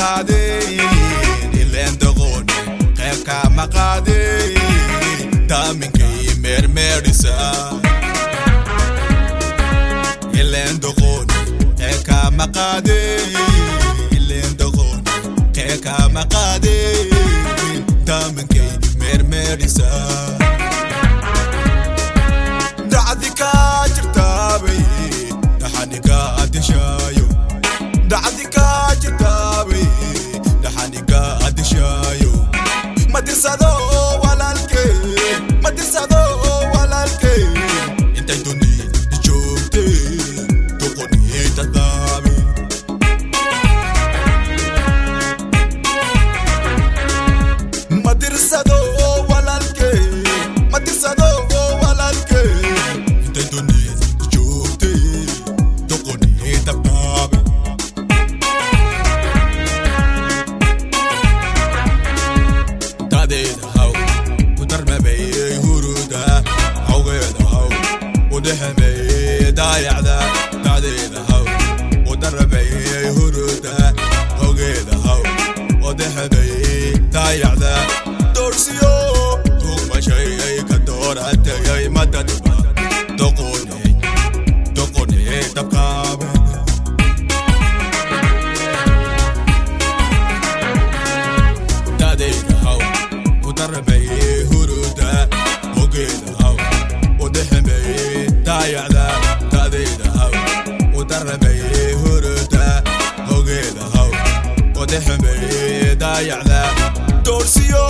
Qaadeen ileen doqoni qeybka ma qaadeen daaminkay meermeerisa ileen doqoni qeybka ma qaadeen ileen doqoni qeybka ma qaadeen daaminkay meermeerisa dacdi kaa jirtaabay dhaxani kaa adishaayo dacdi kaa jirtaabay dhaxani kaa adishaayo ma dirsado walaalkey ma dirsado walaalkey intay dunida joogtay doqonii dadaabe ma dirsado walaalkey ma dirsado walaalkey intay dunida joogtay doqonii dabdaabe dadeeda haw ku darmabayey huruda hawgeeda haw u dhexmeeyey daayacda dadeeda haw u darmabayey huruda hawgeeda haw u dhexmeeyey daayacda doorsiyo tuugmashayay ka dooratayay madadba doqoney doqoney dabqaabe dadeeda haw u darbayey huruda hogeeda haw u dhexmeeyey daayacda dadeeda haw u darbayey huruda hogeeda haw u dhexmeeyey daayacda doorsiyo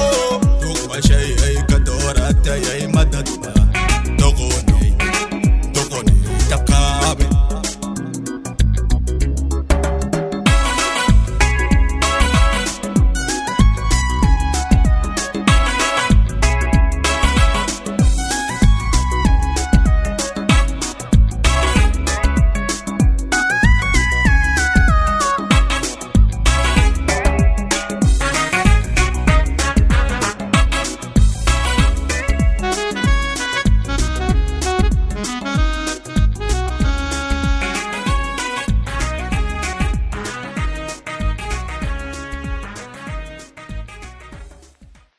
tuugmashayay ka dooratayay madadba